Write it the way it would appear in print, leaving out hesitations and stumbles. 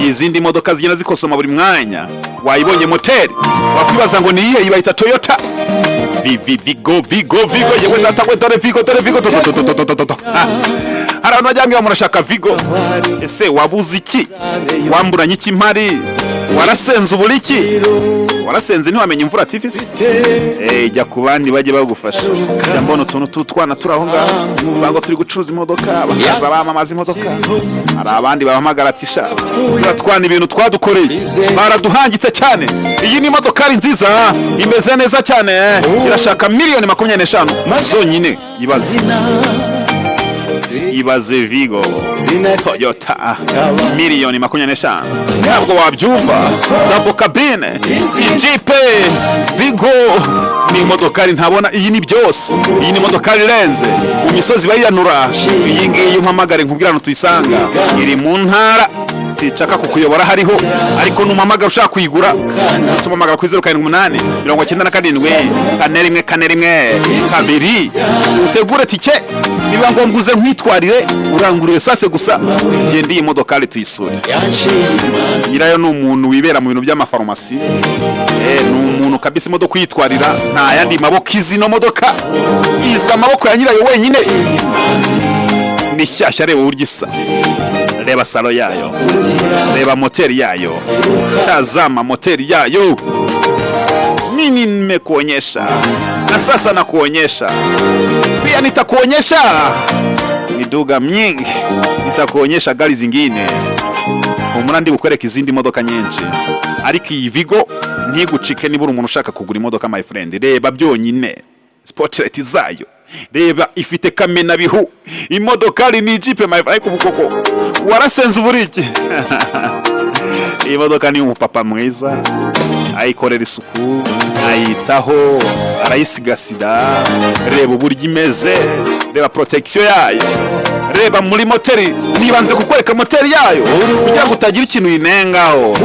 Izindi modoka zigenda zikosoma buri mwanya. Wayibonye moteri, wakwibaza ngo ni iyihe? Bayita Toyota Vigo, Vigo, Vigo. Yewe data we, dore Vigo, dore Vigo, do do do do do do do. Ah. Hari abantu bajya bambwira ngo murashaka Vigo. Ese wabuze iki? Wamburanye iki? Mpari warasenze, ubura iki? Warasenze ntiwamenya imvura TV se? Eh, jya ku bandi bajye bagufasha. Jya mbona utuntu t'utwana turi aho ngaho bango turi gucuruza imodoka, bakaza bamamaza imodoka. Hari abandi bahamagara ati: "Sha, turatwana ibintu twadukoreye, baraduhangitse cyane." Iyi ni imodokari nziza, imeze neza cyane, irashaka miliyoni 25 zonyine. Ibaze, ibaze Vigo Toyota miliyoni 25, ntabwo wabyumva. Double cabine, ijipe Vigo ni imodokari ntabona. Iyi ni byose, iyi ni imodokari irenze mu misozi bayiyanura. Iyi ngiyi umpamagare nkubwira ahantu tuyisanga, iri mu ntara, sinshaka kukuyobora hariho, ariko numpamagara ushaka kuyigura, tumamagara kuri 0789741412, utegure tike, niba ngombwa uze nkwitwarire, urangurure sase gusa. Genda iyi modokari tuyisure. Nyirayo ni umuntu wibera mu bintu by'amafarumasi. Ni umuntu kabisa imodoka uyitwarira, nta yandi maboko izi no modoka iza amaboko ya nyirayo wenyine. Ni shyashya, reba uburyo isa, reba salon yayo, reba moteri yayo, tazama moteri yayo. Nini nimekuonyesha na sasa nakuonyesha pia, nitakuonyesha miduga mingi, nitakuonyesha gari zingine. Humura, ndi bukwereka izindi modoka nyinshi, ariko iyi Vigo ntigucike niba uri umuntu ushaka kugura imodoka, my friend. Reba byonyine spotlight zayo, reba ifite kamenabihu. Imodokari ni ijipe, my friend. Ariko ubu koko warasenze uburiki. Iyi modoka ni umupapa mwiza, ayikorera isuku, ayitaho, arayisigasira. Reba uburyo imeze, reba protection yayo, reba muri moteri. Nibanze kukwereka moteri yayo kugira ngo utagira ikintu uyinengaho.